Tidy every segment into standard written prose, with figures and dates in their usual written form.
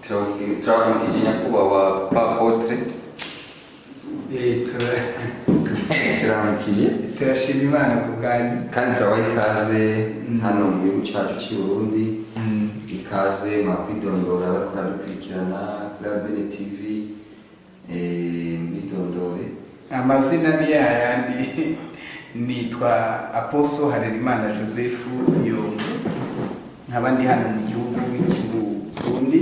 Turabaramukije, nyakubahwa Papa Apôtre. Turabaramukije. Turashima Imana ku bwanyu. Kandi turabaha ikaze hano mu gihugu cyacu cy'i Burundi. Ikaze, mwakwidondora bariko baradukurikirana kuri Abene TV, mwidondore. Amazina ni yayandi, nitwa Apostle Harerimana Joseph Yongo, nkaba ndi hano mu gihugu cy'u Burundi.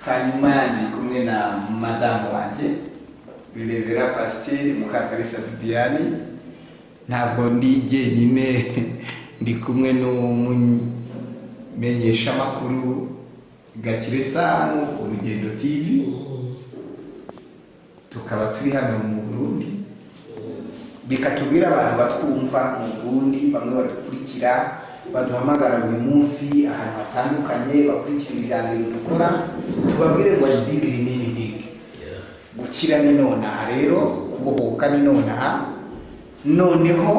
Hanyuma ndi kumwe na madamu wanjye, Révérend Pasiteri Mukakarisa Bibiani. Ntabwo ndi jyenyine, ndi kumwe n'umumenyeshamakuru Gakire Samu, Urugendo TV. Tukaba turi hano mu Burundi. Reka tubwire abantu batwumva mu Burundi, bamwe badukurikira, baduhamagara buri munsi ahantu hatandukanye, bakurikira ibiganiro dukora, tubabwire ngo ayidigiri nini digi gukira ni nonaha. Rero kubohoka ni nonaha. Noneho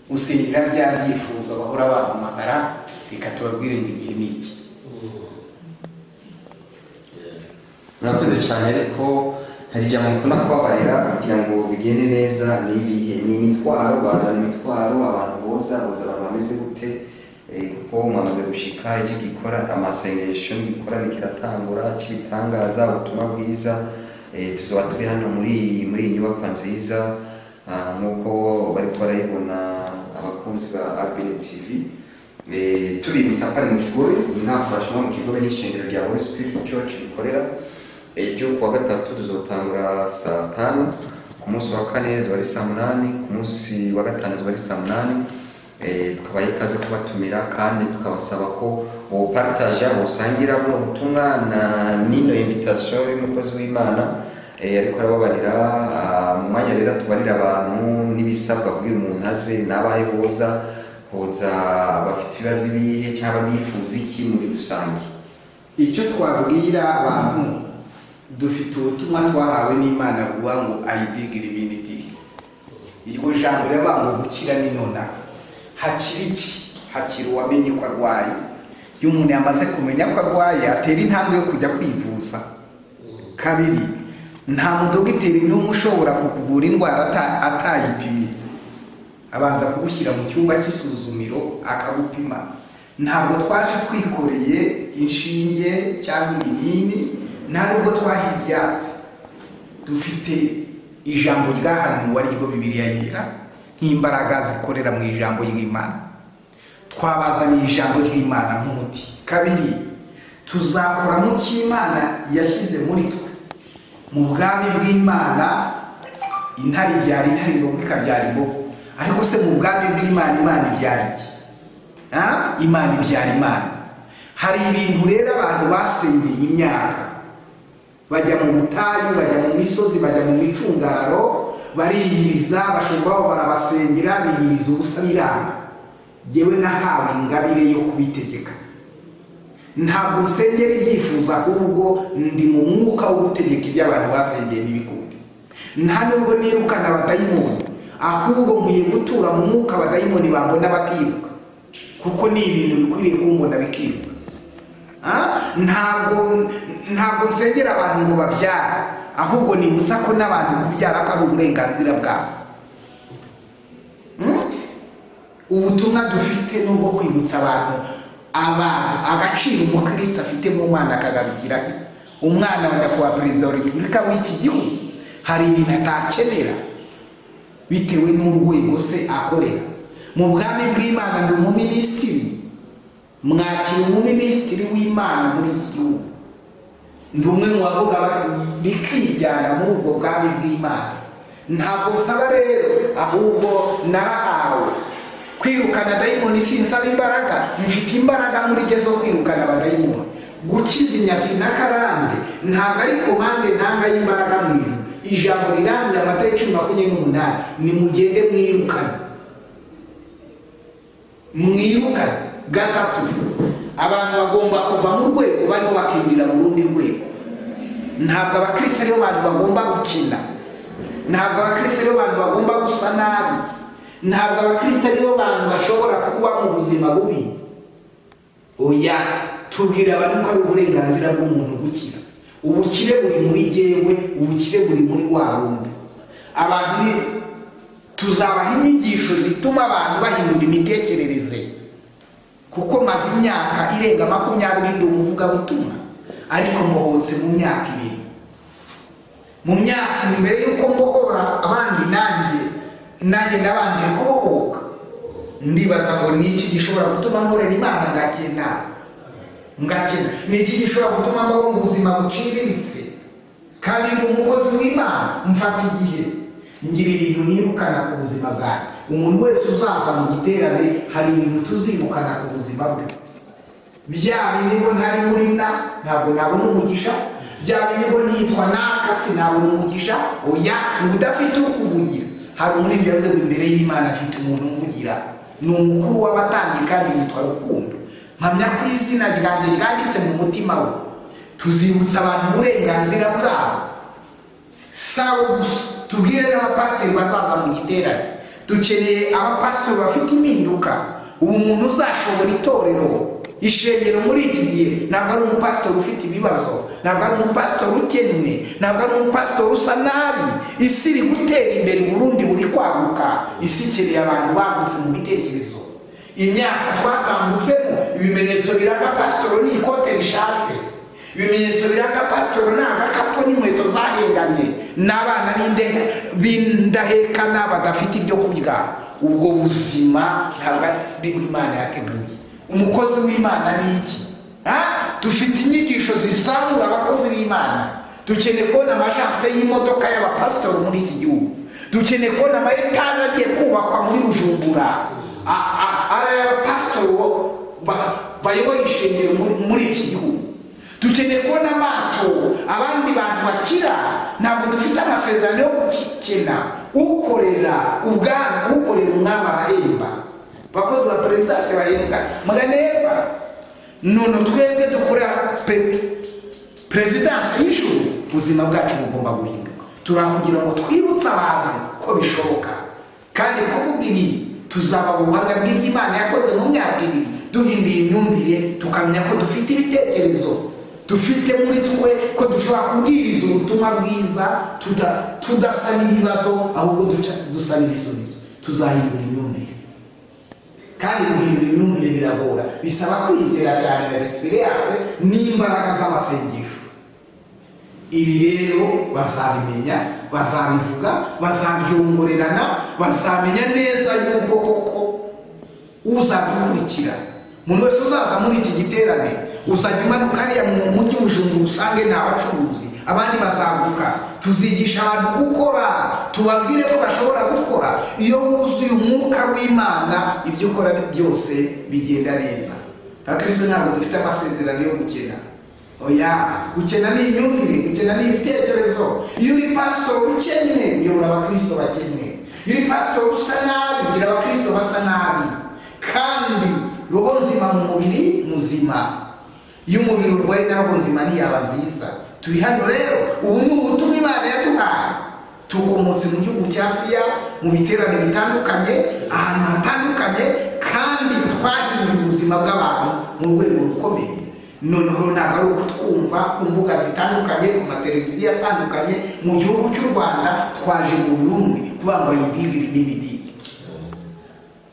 usengera bya byifuzo bahora bahamagara. Reka tubabwire ngo igihe ni iki. Murakoze cyane, ariko hari ijambo mukunda kubabarira kugira ngo bigende neza. Ni irihe? Ni imitwaro, bazana imitwaro abantu boza, boza abantu bameze gute? Kuko mwamaze gushika, icyo gikora amasengesho n'igikorane kiratangura cy'ibitangaza, ubutumwa bwiza. Tuzoba turi hano muri iyi nyubakwa nziza, nk'uko bariko barayibona abakunzi ba Abene TV. Tubibutsa ko ari mu Kigobe, nta kurashoma mu Kigobe, n'ishengero rya Holy Spirit Church rikorera. Ejo kuwa gatatu tuzotangura saa 5, ku munsi wa kane zuba ari saa 8, ku munsi wa gatanu zuba ari saa 8. Tukabaha ikaze kubatumira kandi tukabasaba ko bopartaja, bosangira buno butumwa na nino invitation y'umukozi w'Imana. Ariko arababarira mu mwanya rero tubarira abantu n'ibisabwa kugira umuntu aze, n'abahe boza, hoza bafite ibibazo ibihe cyangwa bifuza iki muri rusange? Icyo twabwira abantu, dufite ubutumwa twahawe n'Imana buvuga ngo ayidigiri ibindi. Iryo jambo riravuga ngo gukira ni nonaha. Hakiri iki? Hakiri uwamenye ko arwaye. Iyo umuntu yamaze kumenya ko arwaye, atera intambwe yo kujya kwivuza. Kabiri, nta mudogiteri n'umwe ushobora kukuvura indwara atayipimye. Abanza kugushyira mu cyumba cy'isuzumiro akagupima. Ntabwo twaje twikoreye inshinge cyangwa ibinini, nta nubwo twahiye ibyatsi. Dufite ijambo ryahanuwe, ariryo Bibiliya Yera, nk'imbaraga zikorera mu ijambo ry'Imana. Twabazaniye ijambo ry'Imana nk'umuti. Kabiri, tuzakora mu cy'Imana yashyize muri twe. Mu bwami bw'Imana, intare ibyara intare, imbogo ikabyara imbogo. Ariko se mu bwami bw'Imana, Imana ibyara iki? Ah? Imana ibyara Imana. Hari ibintu rero abantu basengeye imyaka, bajya mu butayu, bajya mu misozi, bajya mu micungararo, bariyiriza, bashobora barabasengera, biyiriza ubusa, biranga. Jyewe nahawe ingabire yo kubitegeka. Ntabwo nsengera ibyifuzo, ahubwo ndi mu mwuka wo gutegeka ibyo abantu basengeye n'ibikunde. Nta nubwo nirukana abadayimoni, ahubwo nkwiye gutura mu mwuka, abadayimoni bambona bakiruka, kuko ni ibintu bikwiriye kumbona bikiruka. Ah? Ntabwo nsengera abantu ngo babyare, ahubwo nibutsa ko n'abantu kubyara ko ari uburenganzira bwabo. Ubutumwa dufite ni ubwo kwibutsa abantu agaciro umukristo afite mu Mwana, akagarukira he. Umwana wa nyakubahwa Perezida wa Repubulika w'iki gihugu hari ibintu atakenera bitewe n'urwego se akorera mu bwami bw'Imana. Ndi umuminisitiri, mwakira umuminisitiri w'Imana muri iki gihugu. Ndi umwe mu bavuga bikijyana muri ubwo bwami bw'Imana. Ntabwo nsaba rero, ahubwo narahawe kwirukana dayimoni. Sinsaba imbaraga, mfite imbaraga muri jye zo kwirukana abadayimoni. Gukiza inyatsi n'akarande ntabwo ari commande ntanga y'imbaraga mu ijuru. Ijambo rirambye, Amatayo 10:28, nimugende mwirukane, mwirukane. Gatatu, abantu bagomba kuva mu rwego bariho bakinjira mu rundi rwego. Ntabwo abakristo aribo bantu bagomba gukina, ntabwo abakristo aribo bantu bagomba gusa nabi, ntabwo abakristo aribo bantu bashobora kuba mu buzima bubi. Oya, turi Tubwira abantu ko ari uburenganzira bw'umuntu gukira. Ubukire buri muri jyewe, ubukire buri muri wa wundi. Abantu ni tuzabaha inyigisho zituma abantu bahindura imitekerereze, kuko maze imyaka irenga 20 ndi umuvugabutumwa, ariko mbohotse mu myaka 2. Mu myaka mbere y'uko mbohora abandi, nanjye nabanje kubohoka. Ndibaza ngo ni iki gishobora gutuma nkorera Imana ngakena? Ni iki gishobora gutuma mbaho mu buzima buciriritse kandi ndi umukozi w'Imana? Mfata igihe ngira ibintu nirukana ku buzima bwanjye. Umuntu wese uzaza mu giterane, hari ibintu tuzirukana ku buzima bwe. Bya bindi ngo ntari muri na ntabwo nabona umugisha, bya bindi ngo ntitwa naka sinabona umugisha. Oya, ngo udafite ukuvugira. Hari umuririmbyi yavuze ngo imbere y'Imana afite umuntu umvugira, ni umukuru w'abatambyi kandi yitwa Rukundo. Mpamya ko izina ryanjye ryanditse mu mutima we. Tuzibutsa abantu uburenganzira bwabo. Sabo gusa, tubwire n'abapasiteri bazaza mu giterane. Dukeneye abapasiteri bafite impinduka. Ubu umuntu uzashobora itorero, ishengero muri iki gihe, ntabwo ari umupasitori ufite ibibazo, ntabwo ari umupasitori ukennye, ntabwo ari umupasitori usa nabi. Isi iri gutera imbere, Burundi buri kwaguka. Isi ikeneye abantu bagutse mu bitekerezo. Imyaka twatangutsemo, ibimenyetso biranga pasitori ni ikote rishaje, ibimenyetso biranga pasitori ni agakapu n'inkweto zahengamye n'abana b'indahekana badafite ibyo kurya. Ubwo buzima ntabwo ari Imana yateguye. Umukozi w'Imana ni iki? Dufite inyigisho zizamura abakozi b'Imana. Dukeneye kubona ama agence y'imodoka y'abapasitori muri iki gihugu. Dukeneye kubona ama étage agiye kubakwa muri Bujumbura ari ay'abapasitori bayoboye ishengero muri iki gihugu. Dukeneye kubona amato, abandi bantu bakira. Ntabwo dufite amasezerano yo gukena. Ukorera ubwami, ukorera umwami arahemba. Abakozi ba perezidansi bahembwa muga neza. None twebwe dukora perezidansi y'ijuru, ubuzima bwacu bugomba guhinduka. Turakugira ngo twibutse abantu ko bishoboka. Kandi kuvuga ibi, tuzaba ubuhamya bw'ibyo Imana yakoze mu myaka 2, duhinduye imyumvire, tukamenya ko dufite ibitekerezo, dufite muri twe ko dushobora kubwiriza ubutumwa bwiza tudasaba ibibazo, ahubwo dusaba ibisubizo. Tuzahindura imyumvire. Kandi guhindura imyumvire biragora, bisaba kwizera cyane na expérience n'imbaraga z'amasengesho. Ibi rero bazabimenya, bazabivuga, bazabyongorerana, bazamenya neza yuko koko uzadukurikira, umuntu wese uzaza muri iki giterane, uzajya umanuka hariya mu mujyi Bujumbura usange ni abacuruzi, abandi bazaguka. Tuzigisha abantu gukora, tubabwire ko bashobora gukora. Iyo wuzuye umwuka w'Imana, ibyo ukora byose bigenda neza. Abakristo ntabwo dufite amasezerano yo gukena. Oya, gukena ni imyumvire, gukena ni ibitekerezo. Iyo uri pasitori ukennye, uyobora abakristo bakennye. Iyo uri pasitori usa nabi, ugira abakristo basa nabi. Kandi roho nzima mu mubiri muzima. Iyo umubiri urwaye, na roho nzima ntiyaba nziza. Turi hano rero, ubu ni ubutumwa Imana yaduhaye. Tukomotse mu gihugu cya Asiya, mu biterane bitandukanye, ahantu hatandukanye, kandi twahinduye ubuzima bw'abantu mu rwego rukomeye. Noneho ntabwo ari ukutwumva ku mbuga zitandukanye, ku mateleviziyo atandukanye mu gihugu cy'u Rwanda. Twaje mu Burundi kuvuga ngo ayidigiri minidi.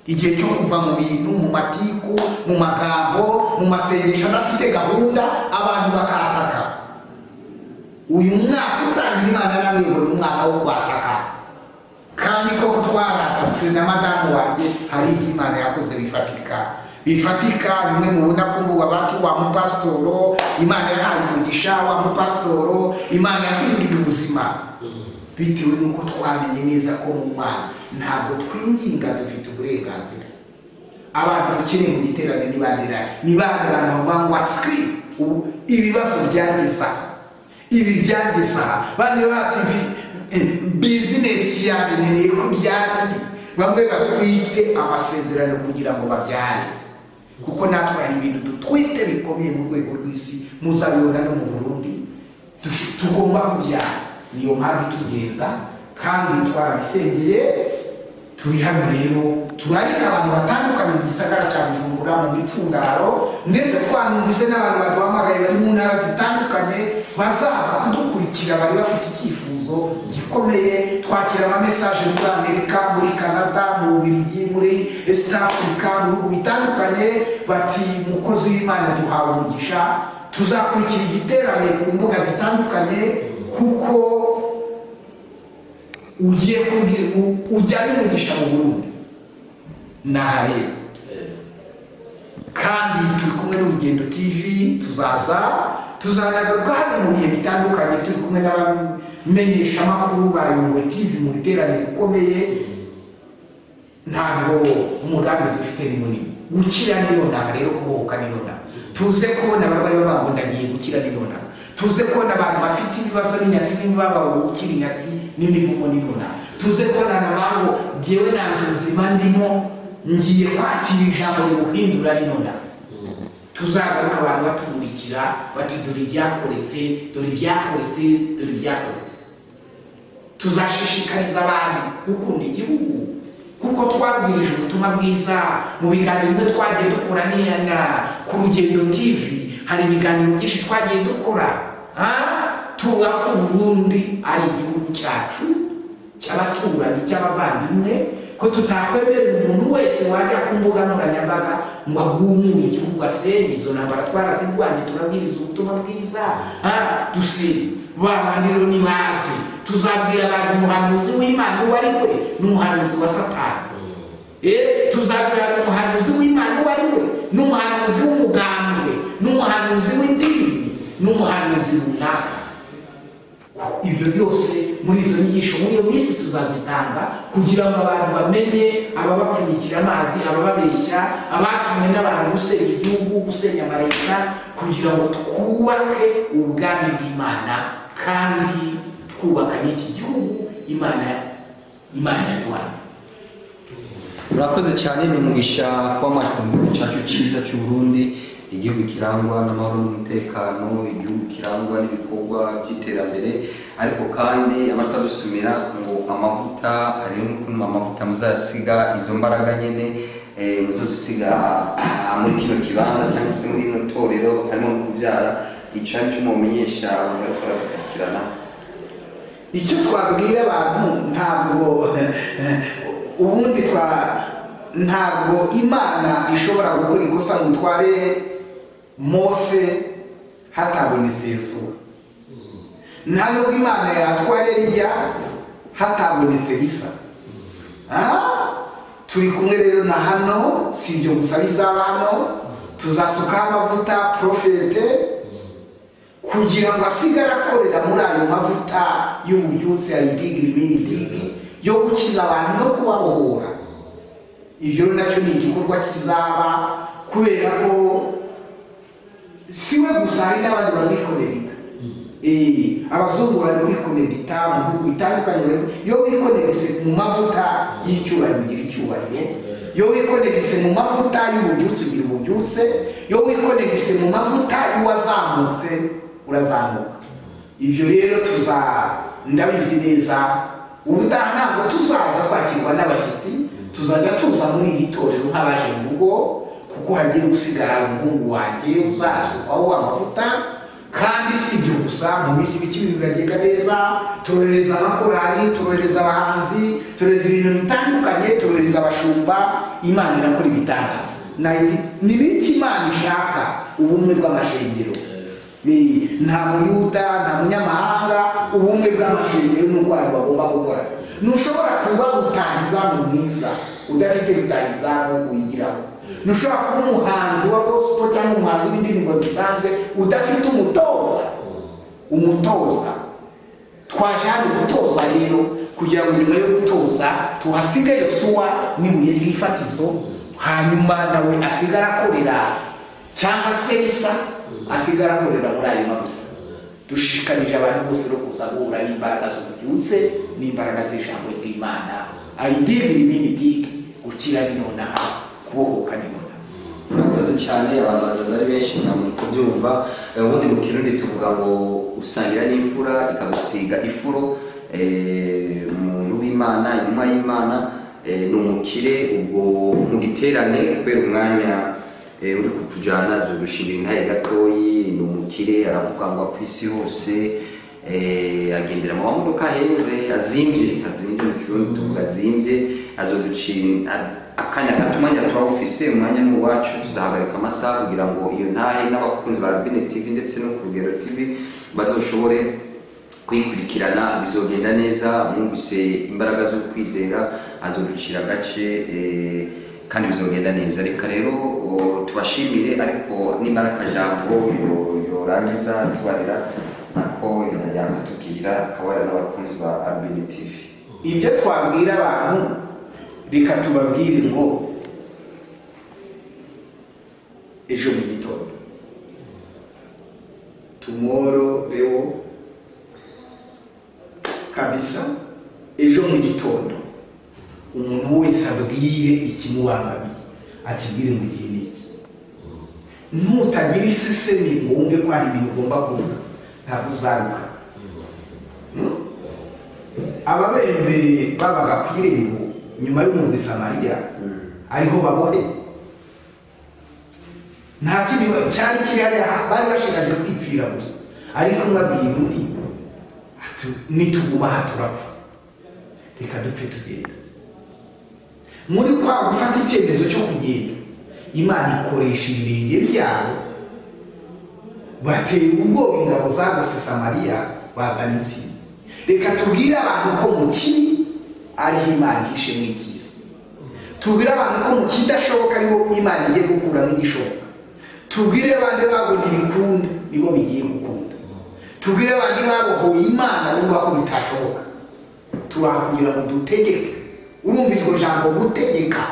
Igihe cyo kuva mu bintu, mu matiku, mu magambo, mu masengesho adafite gahunda, abantu bakataka. Uyu mwaka utangira, Imana namwe ngo ni umwaka wo kwataka. Kandi koko twaratatse na madamu wanjye. Hari ibyo Imana yakoze bifatika, bifatika. Bimwe mubona ko ngo bati wa mupasitoro Imana yahaye umugisha, wa mupasitoro Imana yahinduye ubuzima, bitewe n'uko twamenye neza ko mu Mana ntabwo twinginga, dufite uburenganzira. Abantu dukeneye mu giterane ni bandera, ni bande bantu bavuga ngo aswi, ubu ibibazo byageze aha, ibi byageze aha. Bane bati bizinesi yanjye nkeneye ko ibyara indi. Bamwe batwite amasezerano kugira ngo babyare, kuko natwe hari ibintu dutwite bikomeye mu rwego rw'isi, muzabibona no mu Burundi. Tugomba kubyara, niyo mpamvu itugenza. Kandi twarabisengeye. Turi hano rero, turarika abantu batandukanye mu gisagara cya Bujumbura, mu micungaro, ndetse twanumvise n'abantu baduhamagaye bari mu ntara zitandukanye bazaza kudukurikira, bari bafite icyifuzo gikomeye. Twakira amamesaje muri Amerika, muri Canada, mu Bubiligi, muri East Africa, mu bihugu bitandukanye, bati: "Mukozi w'Imana, duhawe umugisha, tuzakurikira igiterane ku mbuga zitandukanye, kuko ugiye kubwira ujyanye umugisha mu Burundi." Naha rero kandi turi kumwe n'Urugendo TV, tuzaza, tuzanagaruka hano mu bihe bitandukanye, turi kumwe n'abamenyeshamakuru ba Yungwe TV mu biterane bikomeye. Ntabwo umugambi dufite ni munini. Gukira ni nonaha rero, kubohoka ni nonaha. Tuze kubona abarwayi bavuga ngo: "Ndagiye gukira ni nonaha." Tuze kubona abantu bafite ibibazo n'inyatsi n'imibabaro, gukira inyatsi n'imivumo ni nonaha. Tuze kubona abantu ngo: "Jyewe nanze ubuzima ndimo, ngiye kwakira ijambo ribuhindura," ni nonaha. Tuzagaruka abantu batumurikira bati: "Dore ibyakoretse, dore ibyakoretse, dore ibyakoretse." Tuzashishikariza abantu gukunda igihugu, kuko twabwirije ubutumwa bwiza mu biganiro bimwe twagiye dukora niyana ku Rugendo TV. Hari ibiganiro byinshi twagiye dukora, tuvuga ko Burundi ari igihugu cyacu cy'abaturanyi, cy'abavandimwe, ko tutakwemerera umuntu wese wajya ku mbuga nkoranyambaga ngo agumure igihugu, asenye. Izo ntambara twarazirwanye, turabwiriza ubutumwa bwiza, dusenye. Ba bandi rero nibaze, tuzabwira abantu umuhanuzi w'Imana uwo ari we n'umuhanuzi wa Satani. Tuzabwira abantu umuhanuzi w'Imana uwo ari we n'umuhanuzi w'umugambwe n'umuhanuzi w'idini n'umuhanuzi runaka. Ibyo byose muri izo nyigisho, muri iyo minsi tuzazitanga, kugira ngo abantu bamenye ababapfunyikira amazi, abababeshya, abatumwe n'abantu gusenya igihugu, gusenya amaleta, kugira ngo twubake ubwami bw'Imana kandi twubaka n'iki gihugu Imana yaduhaye. Murakoze cyane, ni umugisha kuba mwashyize mu gihugu cyacu cyiza cy'u Burundi, igihugu kirangwa n'amahoro n'umutekano, igihugu kirangwa n'ibikorwa by'iterambere. Ariko kandi amatwi adusumira ngo amavuta, hari n'ukuntu amavuta muzayasiga, izo mbaraga nyine muzozisiga muri kino kibanza cyangwa se muri rino torero, harimo no kubyara. Icyo ari cyo mumenyesha abantu bariko barabikurikirana? Icyo twabwira abantu, ntabwo ubundi twa ntabwo Imana ishobora gukora ikosa ngo itware Mose hatabonetse Yosuwa. Nta nubwo Imana yatwara Eliya hatabonetse Elisa. Turi kumwe rero na hano. Si ibyo gusa bizaba hano, tuzasukaho amavuta prophète kugira ngo asigare akorera muri ayo mavuta y'ububyutse ya idigi rimini digi yo gukiza abantu no kubabohora. Ibyo rero nacyo ni igikorwa kizaba, kubera ko si we gusa, hari n'abandi bazikonegita. Abazungu bari kwikonegita mu bihugu bitandukanye. Iyo wikonegise mu mavuta y'icyubahiro, ugira icyubahiro. Iyo wikonegise mu mavuta y'ububyutse, ugira ububyutse. Iyo wikonegise mu mavuta y'uwazamutse, urazamuka. Ibyo rero tuza, ndabizi neza, ubutaha ntabwo tuzaza kwakirwa n'abashyitsi, tuzajya tuza muri iri torero nk'abaje mu rugo, kuko hagiye gusigara umuhungu wanjye uzasukwaho amavuta. Kandi si ibyo gusa, mu minsi mike ibintu biragenda neza. Turohereza amakorali, turohereza abahanzi, turohereza ibintu bitandukanye, turohereza abashumba. Imana irakora ibitangaza. Ni biki Imana ishaka? Ubumwe bw'amashengero. Nta Muyuda, nta munyamahanga, ubumwe bw'amashengero ni uko abantu bagomba gukora. Ntushobora kuba rutahizamu mwiza udafite rutahizamu wigiraho. Ntushobora kuba umuhanzi wa gospel cyangwa umuhanzi w'indirimbo zisanzwe udafite umutoza. Umutoza, twaje hano gutoza rero, kugira ngo nyuma yo gutoza tuhasige Yosuwa n'ibuye ry'ifatizo, hanyuma nawe asigara akorera, cyangwa se Isa asigara akorera muri ayo mavuta. Dushishikarije abantu bose no kuza guhura n'imbaraga z'ububyutse n'imbaraga z'ijambo ry'Imana. Ayidigi rimini digi, gukira ni nonaha, kubohoka ni nonaha. Murakoze cyane, abantu bazaza ari benshi, nta muntu kubyumva. Ubundi mu Kirundi tuvuga ngo usangira n'imfura ikagusiga ifuro. Umuntu w'Imana, intumwa y'Imana. Ni umukire. Ubwo mu giterane, kubera umwanya uri kutujana, azodushingira intahe gatoyi. Ni umukire, aravuga ngo ku isi hose, agendera mu mamodoka ahenze, azimvye. Azimvye mu Kirundi tuvuga azimvye. Azoducira akanya gato. Umwanya turawufise, umwanya ni uwacu. Tuzahagarika amasaha kugira ngo iyo ntahe n'abakunzi ba Robine TV ndetse no ku Rugero TV bazoshobore kuyikurikirana. Bizogenda neza. Mwumvise imbaraga zo kwizera, azoducira agace, kandi bizogenda neza. Reka rero tubashimire, ariko nimba ari akajambo yorangiza tubarira nako yakatubwira, akabarira n'abakunzi ba Albine TV. Ibyo twabwira abantu, reka tubabwire ngo ejo mu gitondo, tomorrow leo kabisa, ejo mu gitondo umuntu wese abwire ikimubangamiye, akibwire ngo igihe ni iki. Nutagira isesemi ngo wumve ko hari ibintu ugomba kuvuga, ntabwo uzaruka. Ababembe babaga ku irembo nyuma y'umuntu Samariya, ariho babohe, nta kindi cyari kiri hariya, bari bashigaje kwipfira gusa. Ariko umwe abwira undi ati: "Nituguma aha turapfa, reka dupfe tugenda." Muri kwa gufata icyemezo cyo kugenda, Imana ikoresha ibirenge byabo, batera ubwoba ingabo zagose Samariya, bazana intsinzi. Reka tubwire abantu ko mu kibi ariho Imana ihishemo icyiza. Tubwire abantu ko mu kidashoboka ariho Imana igiye gukuramo igishoboka. Tubwire abandi babo ntibikunda, nibo bigiye gukunda. Tubwire abandi babohoye Imana bumva ko bitashoboka. Turaha kugira ngo dutegeke. Urumva iryo jambo gutegeka?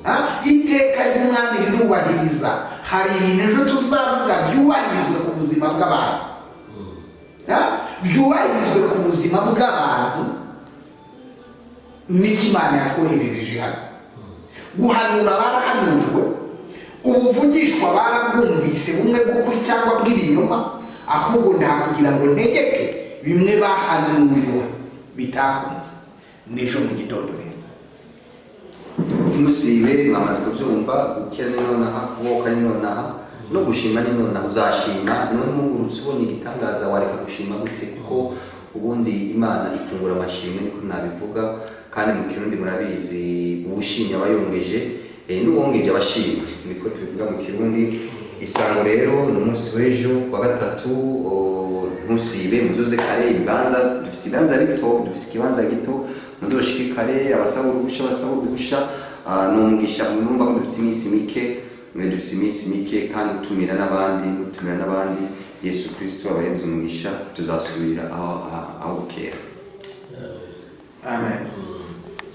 Ha? Iteka ry'umwami rirubahiriza. Hari ibintu ejo tuzavuga byubahirizwe ku buzima bw'abantu. Ha? Byubahirizwe ku buzima bw'abantu. Niko Imana yatwoherereje hano. Guhanura barahanuriwe, ubuvugishwa barabwumvise, bumwe bw'ukuri cyangwa bw'ibinyoma. Ahubwo nta kugira ngo ntegeke bimwe bahanuriwe bitakunze. N'ejo mu gitondo rero. Ntimusibe, mwamaze kubyumva. Gukira ni nonaha, kubohoka ni nonaha, no gushima ni nonaha. Uzashima none umugurutse ubonye igitangaza, wareka gushima gute? Kuko ubundi Imana ifungura amashimwe, niko nabivuga. Kandi mu Kirundi murabizi, uwushimye aba yongeje, n'uwongeje abashimye, niko tubivuga mu Kirundi. Isango rero ni umunsi w'ejo kuwa gatatu. Ntusibe, muzoze kare. Ibibanza dufite, ibibanza bito, dufite ikibanza gito. Muzoshike kare. Abasaba uruhusha, abasaba uruhusha. Ni umugisha. Mwumva ko dufite iminsi mike, mwe dufite iminsi mike, kandi utumira n'abandi, utumira n'abandi. Yesu Kristo abahereza umugisha. Tuzasubira aho bukera. Amen.